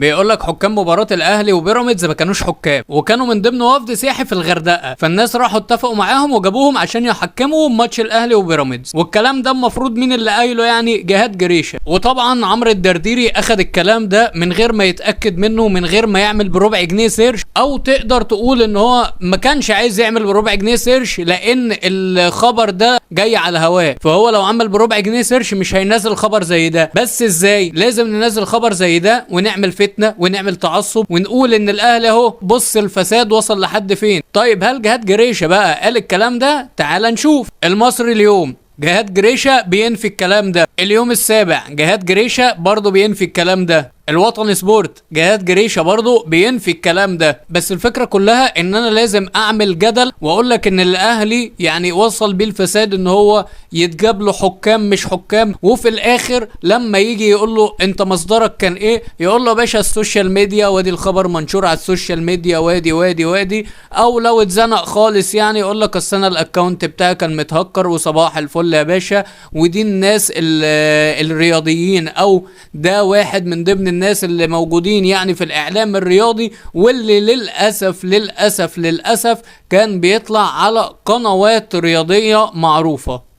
بيقول لك حكام مباراة الاهلي وبيراميدز ما كانوش حكام، وكانوا من ضمن وفد سياحي في الغردقه، فالناس راحوا اتفقوا معاهم وجابوهم عشان يحكموا ماتش الاهلي وبيراميدز. والكلام ده المفروض مين اللي قايله؟ يعني جهاد جريشه. وطبعا عمرو الدرديري اخد الكلام ده من غير ما يتاكد منه، من غير ما يعمل بربع جنيه search، او تقدر تقول ان هو ما كانش عايز يعمل بربع جنيه search لان الخبر ده جاي على هواه، فهو لو عمل بربع جنيه search مش هينزل خبر زي ده. بس ازاي لازم ننزل خبر زي ده ونعمل فتنة ونعمل تعصب ونقول ان الاهلي اهو بص الفساد وصل لحد فين؟ طيب هل جهاد جريشه بقى قال الكلام ده؟ تعال نشوف. المصري اليوم جهاد جريشه بينفي الكلام ده. اليوم السابع جهاد جريشه برضه بينفي الكلام ده. الوطن سبورت جهاد جريشه برضه بينفي الكلام ده. بس الفكرة كلها ان انا لازم اعمل جدل واقول لك ان الاهلي يعني وصل بيه الفساد ان هو يتجاب له حكام مش حكام، وفي الاخر لما يجي يقول له انت مصدرك كان ايه، يقول له يا باشا ال social media، وادي الخبر منشور على ال social media، وادي وادي وادي. او لو اتزنق خالص يعني يقول لك اصل انا ال account بتاعي كان متهكر وصباح الفل يا باشا. ودي الناس الرياضيين، او ده واحد من ضمن الناس اللي موجودين يعني في الاعلام الرياضي، واللي للاسف للاسف للاسف كان بيطلع على قنوات رياضية معروفة.